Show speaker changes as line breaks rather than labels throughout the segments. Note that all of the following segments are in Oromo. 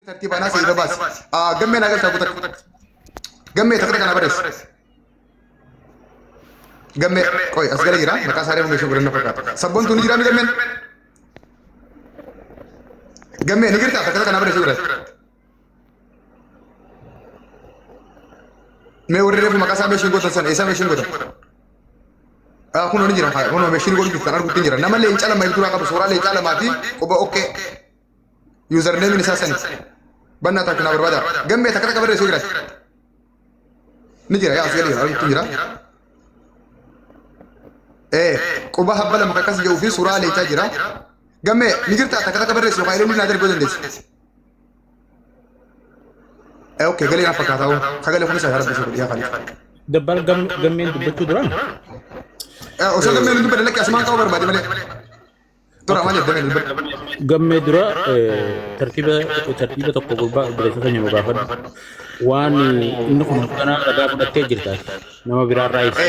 Tartiibaan haasa'ii irra baasi. Gammee naa galchaa kutakka. Gammee takka kana barreessi. Gammee qoy as gala jira maqaa isaa reefu meeshaa godhanna fakkaata. Sabboontuu ni jiraami gammeen. Gammee ni jirtaa takka kana barreessi godhate. Mee warri reefu maqaa isaa meeshiin gootan sana eessaa meeshiin gootan? Kunoo ni jira kunoo meeshiin godhu jirtan arguutti jira. Nama leenca lama duraa qabu suuraa leencaa lamaa fi quba okkee. Username isaa sani. Bannaa takka naa barbaada. Gammee takka takka barreessuu jira. Ni jira yaa as gadi jira arguutti jira. Quba habba lama akkas jedhuu fi suuraa leencaa jira. Gammee ni jirta takka takka barreessu yookaan ilaaluu naa darbuu dandeessi. Okay galee na fakkaata hoo. Sagalee kunis yaa rabbi godhi yaa khaliif.
Dabbal gammeen dubbachuu duraan.
Osoo gammeen hin dubbanne lakki asumaan qabu barbaade malee. Dura maal jedhamee dubbadhu.
Gammee dura tartiiba tartiiba tokko gurbaa obboleessa keenya nu gaafadhu. Waan inni kun hoogganaa ragaa fudhattee jirta nama biraarraa ibsa.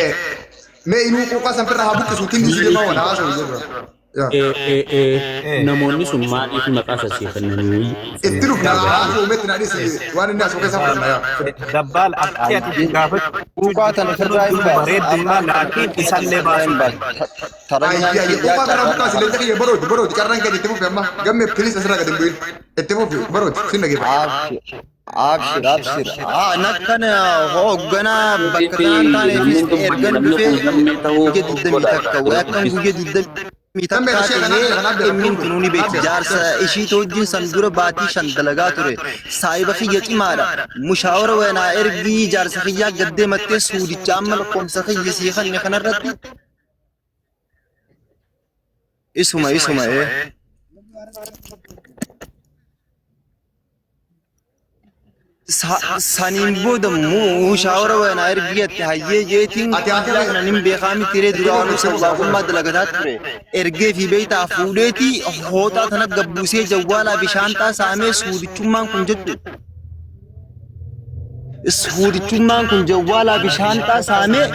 Mee inuu quuqaa san firra haa buqqisu tinni si deemaa waan haasa'u jedhu.
Yaa. Namoonni sun maaliif maqaa sasii kennanii
Itti dhufna haasa'u meetti na dhiisi waan inni haasa'u keessa fudhanna yaa.
Dabbaal akki ati itti gaafachuu
Quuqaa tana ofirraa hin baas.
bareeddummaa laakiin isallee
Ofirraa hin
baasuu
baas. Taranyaan
Ayyi ayyi
kiyyaa
quuqaa firraa
carraa
buqqaasi leenca kiyya barooti barooti carraan keenya itti fufi amma gammee piliis asirraa gadi hin bu'in itti fufi barooti sin dhageeffadha.
Abshir, abshir, abshir. Ah, nakkan hoogganaa bakka tanaan taaneefis
Namni dubbanne
ergan
namni
dhufee
kun gammee ta'uu
guyya digdamii
godha.
takka wayi akkan guyya digdamii
Gammee
takkaa
ishee kanaaf
tahee
kanaaf jira
dhimmiin tunuu ni beekti. Jaarsa ishiitu wajjin san dura baatii 5 dalagaa ture. Saahiba kiyya cimaadha. Mushaawara wayanaa ergii jaarsa kiyyaa gaddee mattee suudicha amma lakkoomsa kiyya sii kanne kanarratti isuma isuma ee. Saniin booda mushaawara wayanaa ergiyatti hayyee jeetiin
Ati ati
guyyaa kana nin beekaa miti ree
itti
duraanuu
fufi itti fufi
sawwaaqummaa dalagataa ture. Ergee fi beeytaa fuudheeti hooxaa tana gabbuusee jawwaalaa fi shaanxaa saamee suudichummaan kun jechu. Suudichummaan kun jawwaalaa fi shaanxaa saamee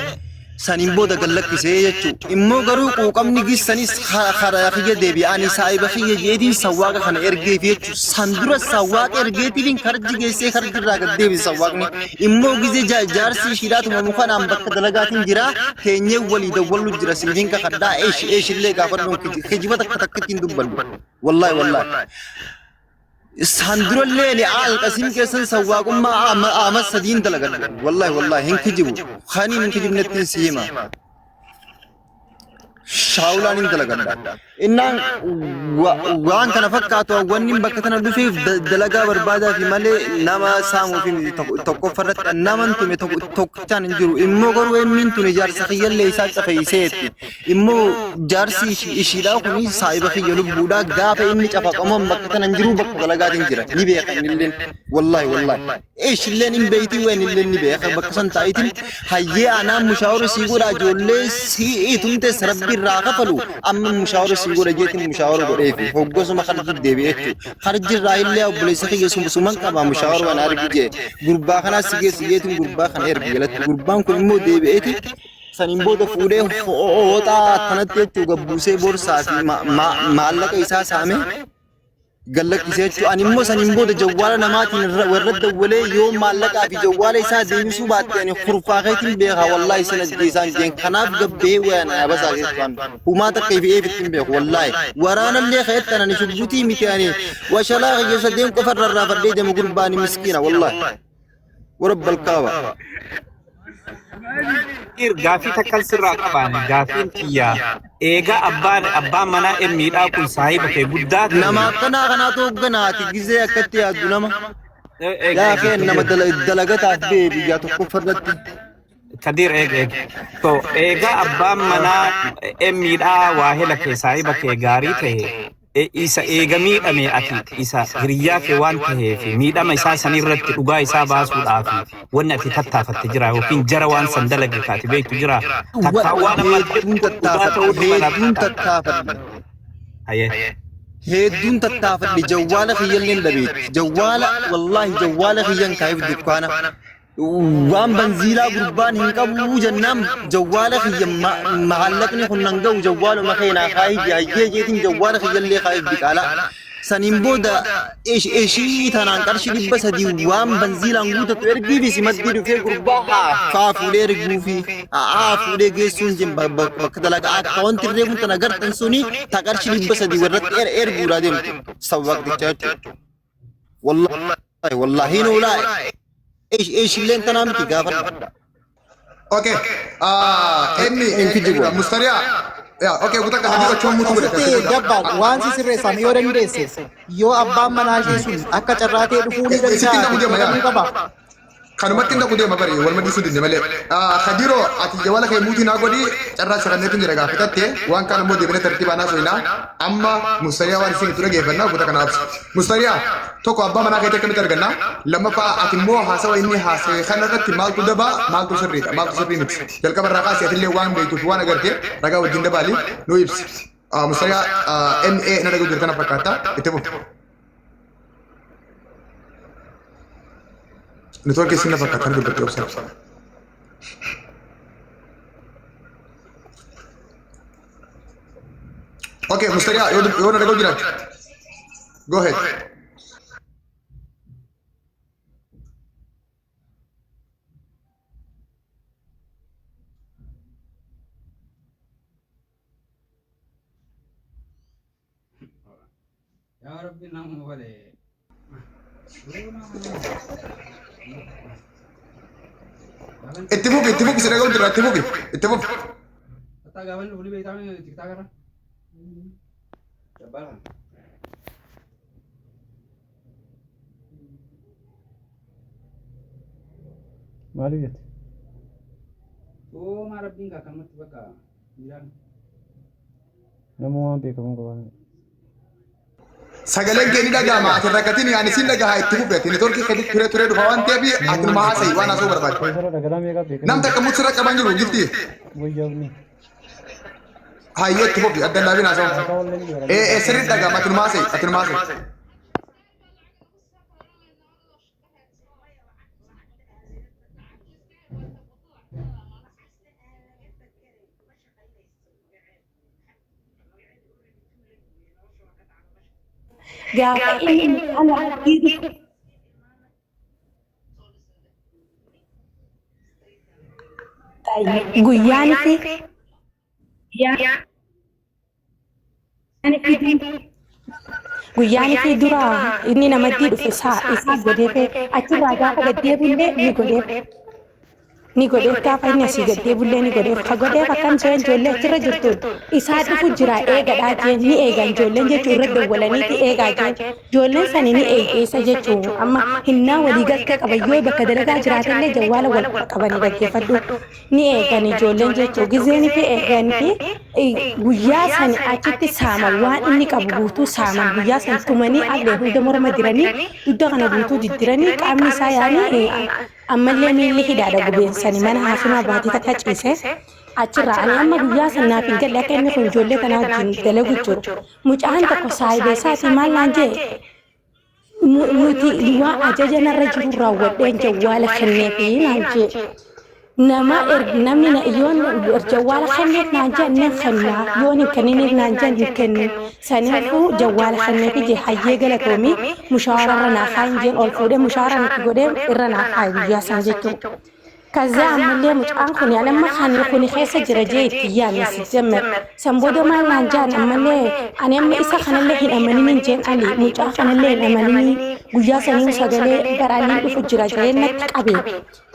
saniin booda gad lakkisee jechuu. Immoo garuu quuqamni gissanis karaa kiyya deebi'a. Ani saahiba kiyya jeetiin sawwaaqa kana ergeef jechuu. San dura sawwaaqa ergeetiifin karji geessee karji irraa gad deebise sawwaaqni. Immoo gizee jaarsi ishiidhaa tumamu kanaan bakka dalagaatiin jira. Teenyee walii dawwallu jira siifin kakadhaa eesh eesh illee gaafadhuun kijiba takka takkatti hin dubbannu. Wallaahi wallaahi. Isaan durallee ni alqasiim keessan sawwaaqummaa ama sadiin dalagadhu. Wallaahi wallaahi hin kijibu. Kaniin hin kijibnettiin si hima. Shaawulaan hin dalagadha. Innaan waan kana fakkaatu wanni bakka tana dhufeef dalagaa barbaadaa fi malee nama saamuu fi miti tokkoffaa irratti naman tume tokkichaan hin jiru. Immoo garuu emmiin tun ijaarsa kiyyallee isaa cafeeyseetti. Immoo jaarsi ishiidhaa kun saahiba kiyya lubbuudhaa gaafa inni cafaqamu an bakka tana hin jiru bakka dalagaatiin jira. Ni beeka innilleen wallaahi wallaahi. Ishilleen hin beeyti waan innilleen ni beeka bakka san taa'itiin hayyee anaa mushaawara sii godha ijoollee sii tumtes rabbi irraa kafalu amma mushaawara sii godha jeetiin mushaawara godheefi hoggasuma karji deebi'e jechuudha. Karji irraa illee obboleessa kiyya suman qaba mushaawara waan argi jee gurbaa kanaas si geessi jeetiin gurbaa kana erge jalatti gurbaan kun immoo deebi'eeti Saniin booda fuudhee hooxaa akkanatti jechuu gabbuusee borsaa fi maallaqa isaa saamee gallakkisee jechuu. Ani immoo saniin booda jawwaala namaatiin warra dawwalee yoo maallaqaa fi jawwaala isaa deebisuu baatte ani kurfaa keetiin beekaa wallaahi sin ajjeesaan jeen kanaaf gabbee wayaan abasaa keessaan humaa takka ifi eefitti hin beeku wallaahi waraanallee ka'ettan ani shuggutii miti ani washalaa kiyya sadeen qofa rarraafadhee deemu gurbaani miskiina wallaahi. Warabbal kaaba.
Gaafii takkan sirraa qabaan gaafiin tiyya eegaa abbaan abbaan manaa emmiidhaa kun saahiba kee guddaa ta'e.
Nama akkanaa kanaatu hoogganaati gizee akkatti yaaddu nama. Yaa kee nama dalagataaf bee biyyaa tokkoffaa irratti.
Kadir eeg eeg. So eegaa abbaan manaa emmiidhaa waahela kee saahiba kee gaarii ta'e isa eega miidhame ati isa hiriyyaa kee waan taheef miidhama isaa san irratti dhugaa isaa baasuudhaaf wanni ati tattaafatte jira yookiin jara waan san dalage ka ati beektu jira takkaa waan amma ati
Hedduun
jettu dhugaa
tattaafadhe
ta'uu mala
hedduun tattaafadhe
Hayyee.
hedduun tattaafadhe jawwaala kiyyalleen dhabeetti jawwaala wallaahi jawwaala kiyyan kaayif dukkaana Waan banziilaa gurbaan hin qabu jennaan jawwaala kiyya maallaqni kun nan ga'u jawwaaluma kee naa kaayi jee hayyee jeetiin jawwaala kiyyallee kaayif biqaalaa. Saniin booda ishii tanaan qarshii 300 waan banziilaan guutatu ergii fi simaddii dhufee gurbaa haa fuudhee erguu fi haa fuudhee geessuun jin bakka dalagaa akka wanti reefuun tana gartan suni ta qarshii 300 warratti erguudhaa deemtu sawwaqtichaa jechuudha. Wallaahi wallaahi nuulaa ishilleen tanaa miti gaafadha.
Okay. Emmi
Hin kijibu.
Mustariyaa. Yaa okay kutaa kana dura chommutu godhe.
Asitti dabbaan waan si sirreessame yoo dandeesse yoo abbaan manaa ishee sun akka carraa ta'e dhufuu ni
Sitti
danda'a
hin deema
jedhamuu
yaa.
qaba.
Kanumatti hin dhaqu deema bari wal madisuu dinne malee. Kadiroo ati jawala kee muutii naa godhi carraa shakanneetu jira gaafatatte waan kaan immoo deebinee tartiibaa naa soinaa amma Mustariyaa waan isin itti dhageeffannaa kutaa kana absu. Mustariyaa tokko abbaa manaa keetii akkamitti arganna lammaffaa ati immoo haasawa inni haasawe kana irratti maaltu dabaa maaltu sirriidha maaltu sirrii miti jalqaba irraa kaasee atillee waan beektuuf waan agarte ragaa wajjin dabaali nu ibsi. Mustariyaa MA na dhaguu jirtu kana fakkaata itti fufu. Network isin na fakkaata kan dubbatti obsa. Okay, Mustariyaa yoo na dhaguu jiraatte. Go ahead.
Yaa Rabbi nama walee.
Itti fufi itti fufi si dhaguu jira itti fufi itti fufi.
Hatta gaafa inni fuulli beektaa tiktaa kana. Jabbaa kana.
Maaliif jette?
Soomaa Rabbiin kaa kanumatti bakka jiraan.
Nama waan beekamu qabaa.
Sagaleen kee ni dhaga'ama ati rakkatiin ani sin dhagaha itti fufi ati networkii kee ture ture dhufa waan ta'eef ati numa haasa'i waan haasa'uu barbaade.
Keessarra dhagalaa meeqa beekanii?
Nam takka mutu sirra qaban jiru gifti.
Wayyaabni.
Hayyee itti fufi adda dhaabin haasa'u.
Maqaa wallee ni jira.
Ee ee sirri dhaga'ama ati numa haasa'i ati numa haasa'i.
Gaafa inni ana dhiiru guyyaan fi guyyaan fi dura inni namatti dhufe isaa isaa godheef achirraa gaafa gaddeebullee ni godheef ni godheef gaafa inni asii gaddeebullee ni godheef ka godheef akkam seen ijoollee achirra jirtu isaa dhufu jira eegadhaa jeen ni eegan ijoolleen jechuu irra dawwalaniiti eegaa jeen ijoolleen sani ni eegeessa jechuu amma hinnaa walii galtee qaban yoo bakka dalagaa jiraatellee jawwaala wal qabanii dhaggeeffadhu ni eegan ijoolleen jechuu gizeen fi eeganii guyyaa sani achitti saaman waan inni qabu guutuu saaman guyyaa san tumanii ablee hunda morma diranii dugda kana guutuu diddiranii qaamni isaa yaanii ammallee miilli hidhaadha gubeensani mana haakimaa baatii takka ciise achirraa ani amma guyyaa san naaf hin galle akka inni kun ijoollee tanaa wajjin dalagu jiru mucaan tokko saayibee isaatii maal naan jee nuti waan ajaja narra jiru raawwadheen jawwaala kenneefi naan jee nama namni na yoon jawwaala kenneef naan jee nan kennaa yoon hin kenniniif naan jee hin kennu saniifuu jawwaala kenneefi jee hayyee galatoomii mushaara irra naa kaayin jeen ol fuudhee mushaara nuti godhee irra naa kaayi guyyaa san jechuudha. ከዛ ammallee mucaan kun ani amma kan kun keessa jira jee itti yaadne si jemmer san booda maal naan jaan ammallee ani amma isa kanallee hin amaninin jeen ali mucaa kanallee hin amaninin guyyaa sanii sagalee baraaliin dhufu jira jee natti qabe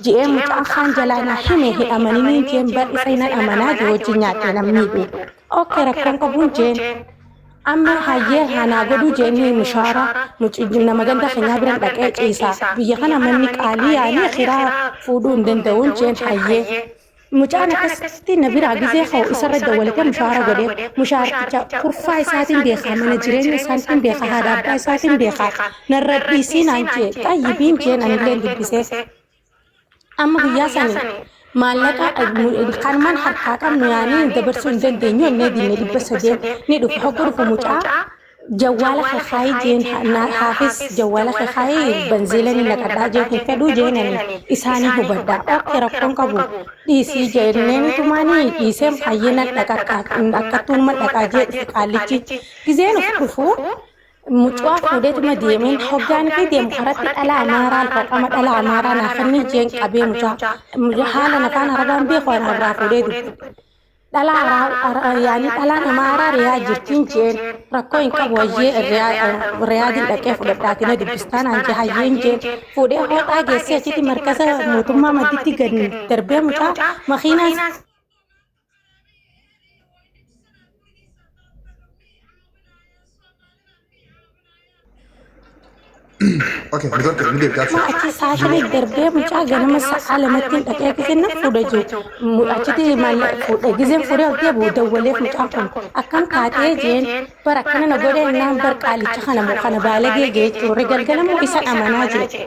je'ee mucaan kaan jalaa naa hime hin amaninin jeen bar isa hinan amanaa jee wajjin nyaadhe namni beeku okkee rakkoon qabuun jeen amma hayyee hanaa godhuu jeenii mushaara nama ganda keenyaa biran dhaqee ciisa biyya kana manni qaalii yaanii kiraa fuudhuu hin danda'uun jeen hayyee mucaan akkasitti na biraa gizee ka'u isarra dawwalatee mushaara godhee mushaaricha kurfaa isaatiin beekaa mana jireenya isaatiin beekaa haadha abbaa isaatiin beekaa narra dhiisii naan jee xayyibiin jeen anillee dubbisee amma guyyaa sanii maallaqa kanumaan harkaa qabnu yaanii dabarsuu hin dandeenyu innee dinne 300 ni dhufe hogga dhufu mucaa jawwaala kakaayii jeen haafis jawwaala kakaayii banziila ni naqadhaa jeen hin fedhuu jeenani isaanii hubadhaa okke rakkoon qabu dhiisii jenneen tumaanii dhiiseen hayyee nan dhaqa akkattuun dhaqaa jee dhufe qaallichi gizeen dhufu Mucaa fuudheetuma deemeen hoggaan fi deemu karatti dhala Amaaraa raqama dhala Amaaraa naa kenni jeen qabee mucaa haala afaan Arabaan beeku waan irraa fuudhee dubbate. Dhala yaani dhalaan Amaaraa riyaa jirtiin jeen rakkoo hin qabu wayyee riyaadiin dhaqee fudhadhaatina dubbistaan aan jee hayyeen jeen fuudhee hodhaa geessee achitti markaza mootummaa madditti gad darbee mucaa makiinaan
Okay, network ni deebi'aa.
Ma achi saashanii darbee mucaa ganama sa'a lamatti dhaqee giseen na fuudha jiru. Achitti maallaqa fuudha giseen fuudhee ol deebi'u dawwaleef mucaan kun akkam taatee jeen bara akkana na godhee naan bar qaalicha kana moo kana baalagee jee jechuudha. Galgala moo isan amanaa jee.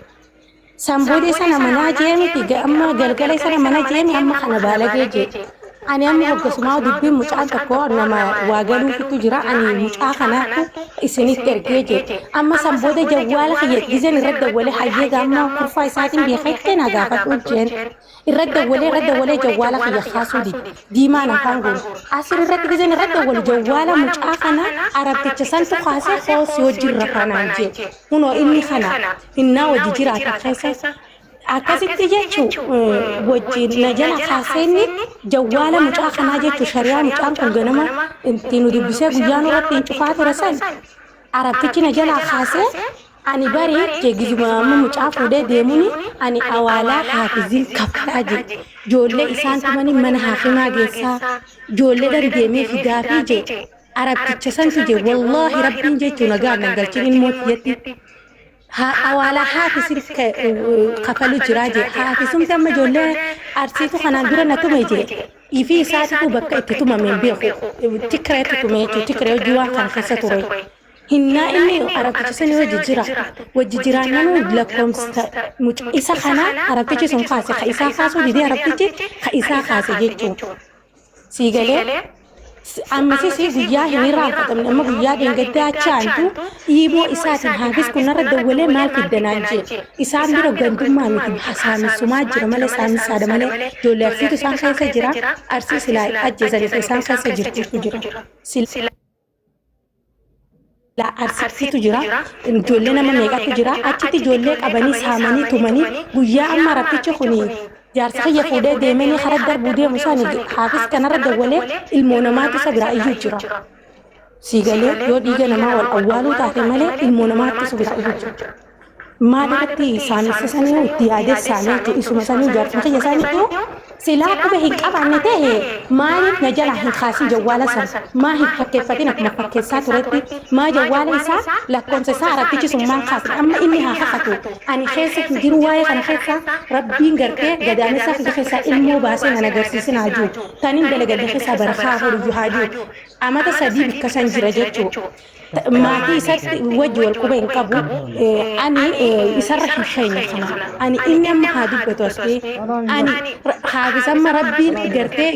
San booda isan amanaa jee miti amma galgala isan amanaa jee amma kana baalagee jee. Ani amma hoggasumaa dubbiin mucaan tokko nama waa galuufitu jira ani mucaa kanaatu isinitti ergee jee. Amma san booda jawwaala kiyya gizeen irra dawwalee hayyee gaamma kurfaa isaatiin beekettee na gaafadhu jeen. Irra dawwalee irra dawwalee jawwaala kiyya kaasuu dide. Diimaan afaan goone. Asir irratti gizeen irra dawwale jawwaala mucaa kana arabticha santu kaasee hoosii wajjin rafanaan jee. Kunoo inni kana hinnaa wajji jiraata keessa akkasitti jechuu wajjin na jala kaaseenni jawwaala mucaa kanaa jechuu shari'aa mucaan kun ganama itti nu dubbisee guyyaa nurratti hin cufaa ture san arabtichi na jala kaasee ani bari jeegizuma amma mucaa fuudhee deemuuni ani awaalaa haafiziin kafalaa jee ijoollee isaan tumanii mana haakimaa geessaa ijoollee dhan deemee fidaafii jee arabticha santu jee wallaahi rabbiin jechuu nagaa nan galchin ilmoo tiyyatti. Awaalaa haafisi kafalu jira jee haafisumti amma ijoollee arsiitu kanaan dura na tume jee ifii isaatitu bakka itti tumame hin beeku tikireetti tume jechuudha tikiree hojii waan kana keessa ture. Hinnaa inni arabtichi sani wajji jira wajji jiraannanuu lakkoomsa isa kana arabtichi sun kaase ka isaa kaasuu didee arabtichi ka isaa kaase jechuudha. Sii galee ammasis guyyaa hin irraanfatamne amma guyyaa dheengaddaa achi aantu dhiiboo isaatiin haafis kun narra dawwalee maal fiddanaan jee isaan bira gandummaa miti saamisumaa jira malee saamisaadha malee ijoollee arsiitu isaan keessa jira arsii silaa ajjeesaniif isaan keessa jirtutu jira. Silaa arsiitu jira ijoollee nama meeqatu jira achitti ijoollee qabanii saamanii tumanii guyyaa amma arabtichi kuni jaarsa kiyya fuudhee deemanii karaa darbuu deemu isaanii haafis kanarra dawwalee ilmoo namaatu isa biraa iyyuu jira. Sii galee yoo dhiiga namaa wal awwaaluu taate malee ilmoo namaatu isa biraa iyyuu jira. Maal irratti saamissa sanii itti yaadee saamee jechuudha isuma sanii jaarsuma kiyya saniitu silaa quba hin qabaanne ta'e maaliif na jalaa hin kaasin jawwaala sana maa hin fakkeeffatin akkuma fakkeessaa turetti maa jawwaala isaa lakkoomsa isaa arabtichi sun maan kaasin amma inni haa kakatu ani keessa hin jiru waa'ee kana keessa rabbiin gartee gadaamessaa kiyya keessaa ilmoo baasee nan agarsiisin haa jiru taniin dalagadde keessaa barakaa godhu haa jiru amata sadii bikka san jira jechuudha. Maatii isatti wajji wal quba hin qabu ani isarra hin shayne kana ani inni amma haa dubbatu as ta'e ani haafis amma rabbiin gartee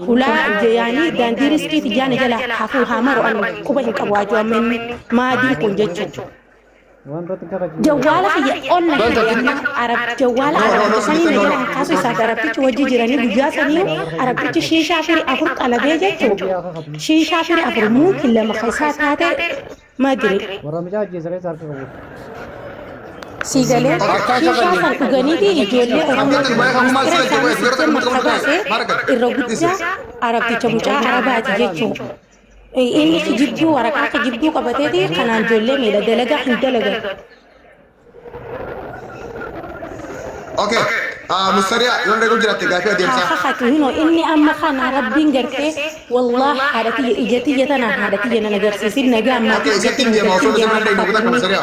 hulaa yaani daandii riskii xiyyaana jala hafuu haa maru ani quba hin qabu waajuu amma inni maadiin kun jechuudha. Jawwaala kiyya ol na hidhe arab jawwaala arabticha sanii na jala hin kaasu isaaf arabtichi wajji jiranii guyyaa sanii arabtichi shiishaa firii afur qalabee jechuudha. Shiishaa firii afur muukin lama keessaa taate madiri. Sii galee shiishaa san dhuganiiti ijoollee Oromoo mistira isaanii sitti markabaasee irra guddaa arabticha mucaa arabaati jechuudha. Inni kijibduu waraqaa kijibduu qabateeti kanaan ijoollee miidha dalagaa hin dalagan.
Okay. Mustariya yoon dhagoo jiraatte gaafii adeemsaa.
Kakatu hinoo inni amma kana rabbiin gartee wallahi haadha tiyya ija tiyya tanaan haadha tiyya nan agarsiisin nagaa ammaa
Okay, isatti hin deema osoo isa bira hin dhagnu kutaa Mustariya.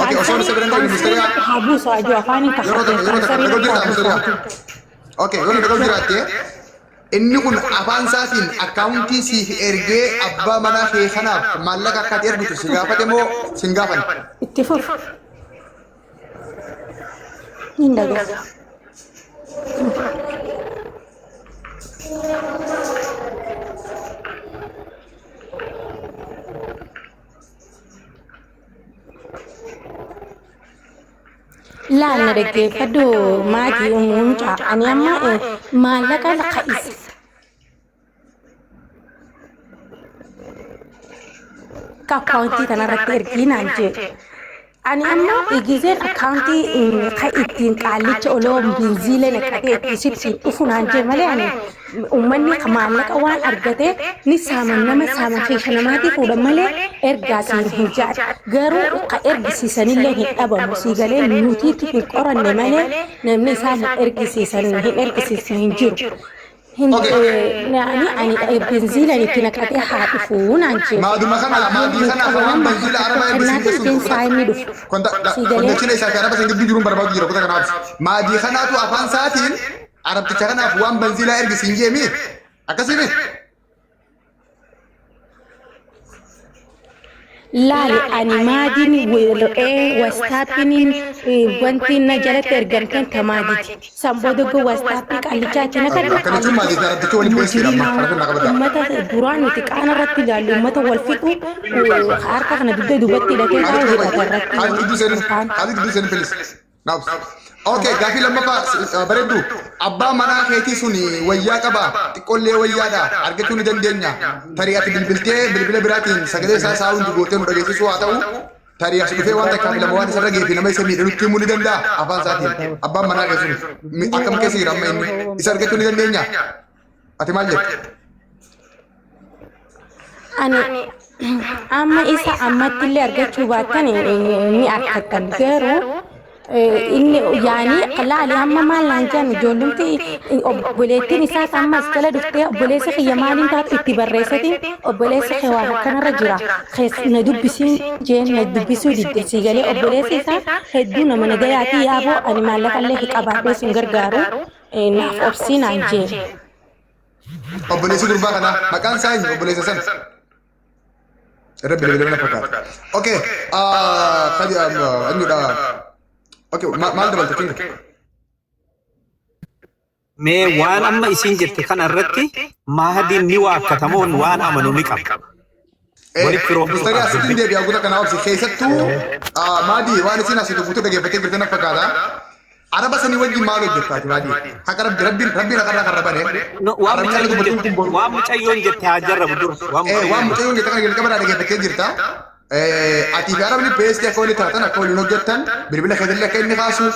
Okay, osoo isa bira hin dhagnu Mustariya.
Haa buusu ajoo afaaniin
Yeroo
kakate
takka yeroo takka
kaansarii
dhagoo jirtaa
haa buusu
Mustariya.
ajoo.
Okay, yoon dhagoo jiraatte inni kun afaan isaatiin akkaawuntii siif ergee abbaa manaa kee kanaaf maallaqa akka ati ergitu si gaafate moo si hin gaafanne?
Itti fufu. Hin dhaga'a. Laal na dhaggeeffadhu maatii mucaa ani amma maallaqa ka isa Akka akkaawuntii kanarratti ergii naan jee. Ani amma gizeen akkaawuntii kan ittiin qaallicha oloo binziila naqatee itti sittiin dhufu naan jee malee ani uummanni maallaqa waan argate ni saaman nama saaman keessa namaatii fuudhan malee ergaa siin hin jaadhu. Garuu ka ergisiisanillee hin dhabamu sii galee nutiitu hin qoranne malee namni isaan hin ergisiisan hin ergisiisne hin jiru. Hin ani ani benziilan itti naqatee haa dhufuu naan jee.
Maaduma kana maadii kana waan banziila araba
Kanaaf binsaa inni dhufu. Sii galee.
Kondachina isaa fi araba san gidduu jiruun barbaadu jira kutaa kanaaf. Maadii kanaatu afaan isaatiin arabticha kanaaf waan banziilaa ergisiin jeemi. Akkasii miti.
Laali ani maadiin re'ee wastaappiin wanti na jalatti ergamteen tamaaditi. San booda goo wastaappii qaallichaa achi naqadhe
Akkana jechuun maadii fi arabtichi waliin beeksiidha amma kana kun qabadda.
Uummata duraan nuti qaana irratti ilaallu uummata wal fixu harka kana dugda duubatti hidhatee taa'u hidhata irratti.
Haalli gidduu seenin haalli gidduu seenin please. Naaf. Okay, gaafii lammaffaa bareeddu. Abbaa manaa keetii sun wayyaa qaba. Xiqqoollee wayyaadha. Argachuu ni dandeenya. Tarii ati bilbiltee bilbila biraatiin sagalee isaa saawundi gootee nu dhageessisuu haa ta'u. Tarii as dhufee waan takkaa fi lama waan isarra ga'ee fi nama isa miidhe nutti himuu ni danda'a afaan isaatiin. Abbaan manaa kee sun akkam keessa jira amma inni isa argachuu ni dandeenya. Ati maal jette?
Ani amma isa ammattillee argachuu baattan ni argattan garuu inni yaani laali amma maal naan jedhan ijoollumti obboleettiin isaas amma as jala dhuftee obboleessi kiyya maaliin taatu itti barreessatiin obboleessi kee waan akkanarra jira na dubbisiin jeen na dubbisuu didde sii galee obboleessi isaa hedduu nama nagayaati yaaboo ani maallaqallee hin qabaadhee sin gargaaru naaf obsii naan jeen.
Obboleessi gurbaa kanaa maqaan isaa eenyu obboleessa sana? Irra bilbila na fakkaata. Okay, kadi eenyudha? Okay, maal dabalta kinga?
Mee waan amma isiin jette kana irratti Mahdiin ni waakkatamoon waan amanu ni qaba. Walitti firoomsuu
Mustari
qaba.
asitti deebi'a guuta kana obsi keessattuu maadii waan isiin asitti guutuu dhageeffattee jirte na fakkaata. Araba sanii wajjin maal hojjettaati maadii? Haqa rabbi rabbiin rabbiin haqarraa kan rabane.
No, waan
Arabni
mucayyoon
dubbattuun
jette
kun boru.
waan mucayyoon jette haa jarrabu dura. Waan
Waan
mucayyoon
mucayyoon jette kana jalqaba irraa dhageeffattee jirta. Atii fi arabni peestii akka walitti taatan akka waliin hojjettan bilbila keetillee akka inni kaasu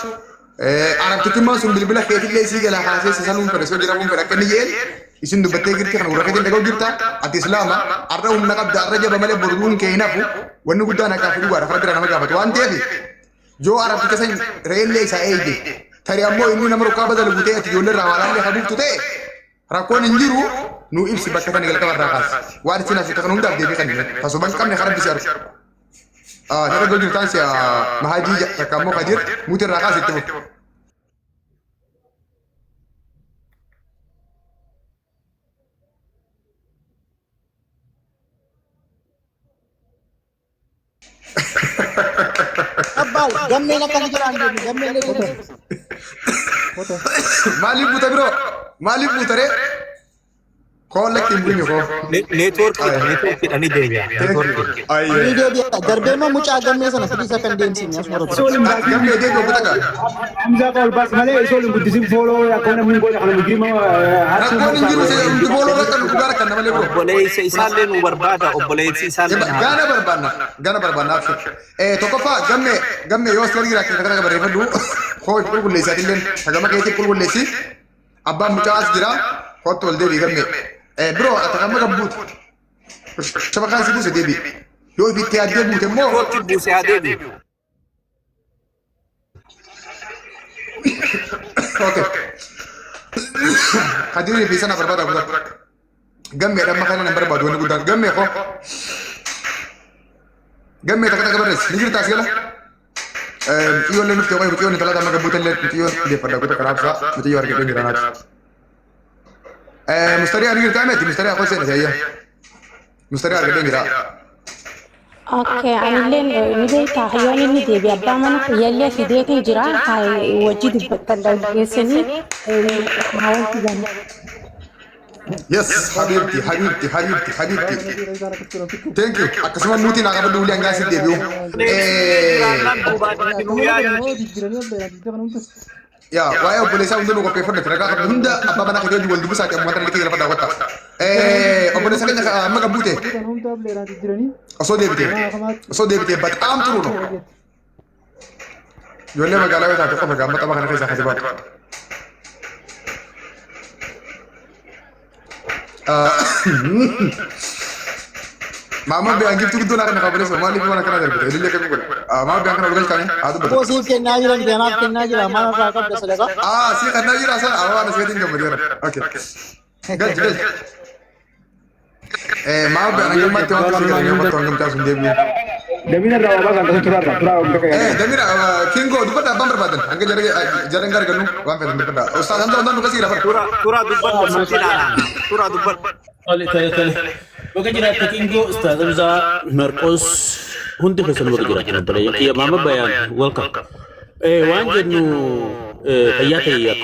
arabtichummaan sun bilbila keetillee isii jalaa kaasee si sanuun fedhe si hojii fedhe akka inni jeen isin dubbattee jirti kana gurra keetiin dhaga'u jirta ati islaama arra humna qabda arra jaba malee boruun kee hin hafu wanni guddaan haqaa fi dhugaadha karaa bira nama gaafatu waan ta'eef yoo arabticha san re'ellee isaa eeyye tarii ammoo inni nama rukkaa badalu gutee ati ijoollee irraa waalaallee habuuftu ta'e rakkoon hin jiru nu ibsi bakka tani jalqaba irraa kaasi waan isin asii kan hundaaf deebii kan tasuma hin qabne karaa bisi argu. Ni dhaga'u jirtaan si mahajii takka ammoo kadir muti irraa kaasi itti fufu.
Abbaa gammeen akkana jedhaan deemu gammeen illee jedhan.
Maaliif buuta biroo? Maaliif buuta ree? Koo lakki hin buñu koo.
Neetwoorkiidha neetwoorkiidha ni deebi'a neetwoorkiidha.
Ni deebi'a darbee immoo mucaa gammee sana fidii akka hin deemsifne asuma irratti.
Gammee deebi'u obbo Takaa.
Hamzaa qaba ol baas malee isoo hin guddisin fooloo akkuma namni hin goone kana mujrima
Rakkoon hin jiru hundi booloo rakkan dhugaa rakkan malee biroo.
Obboleessa isaallee nu barbaada obboleessi isaallee na
Gana barbaanna gana barbaanna abshir. Tokkoffaa gammee gammee yoo as jiraate kana barreeffadhu koo qulqulleessaatillee sagama keetii qulqulleessi abbaan mucaa as jira kootti ol deebii gammee. Biroo ati amma gabbuuti. Shabakaan si buuse deebii. Yoo ifitti yaaddee buute immoo
Kootti buuse haa deebi'u.
Okay. Kadirii fi sana barbaada guutaa. Gammee dhamma kana nan barbaadu wanni guddaan. Gammee koo. Gammee takka takka barreessi. Ni jirta as gala. Xiyyoollee nutti qoy xiyyoonni talaata amma gabbuuta illee xiyyoon deeffadha guutaa kanaaf isaa mucayyoo argadhee jira naati. Mustarii ani jirta miti mustarii akkoo seena sayya. Mustarii argadhee jira.
Okay, anilleen ni beektaa yoon inni deebi abbaa mana kiyyallee fideetiin jira wajji dubbattan dhaggeessanii haa wanti gana.
Yes, habibti, habibti, habibti, habibti. Thank you. Akkasuma muutiin haa qabadhu ulee hangaa si deebi'u. Yaa, waa'ee obboleessaa hunda nu qopheeffadhu, ragaa qabdu hunda abbaa manaa keetii wajjin wal dubbisaati amma wanta liqii lafa daawwatta. Obboleessa keenya amma gabbuute osoo deebite, osoo deebite bataam turu no. Ijoollee magaalaa yoo taate qofa gaama tapha kana keessaa kasi baatu. Maama biyaan giftuu gidduu naa kana qabuleessa maaliif waan akkana darbite ilillee kamii godha. Maama biyaan kana ol galchame haa dubbatu.
Koo siif kennaa jiran, kanaaf kennaa jira, maal irraa qabda sadaqaa?
Ah, si kannaa jira sana amma waan asirratti hin gammadeera. Okay. Galchi, galchi. Maama biyaan hanga ammaatti waan akkasii gara gammatti waan gamtaa sun deebi'u.
Damina irraa waa baasan akkasitti turaarra turaa bakka galee.
Damira Kingo dubbadha, abbaan barbaadan hanga jara hin argannu waan fedhan dubbadha. Ustaaz Hamza hundaan dhuga siira fara.
Tura tura dubbadhu, sitti ilaalaan. Tura dubbadhu.
Tole, tole, tole. Baga jiraatte Kingoo, Ustaaz Hamzaa, Marqos, hundi keessan baga jiraattan obboleeyyan kiyya. Maama Bayaan, welcome. Waan jennu fayyaa ta'e.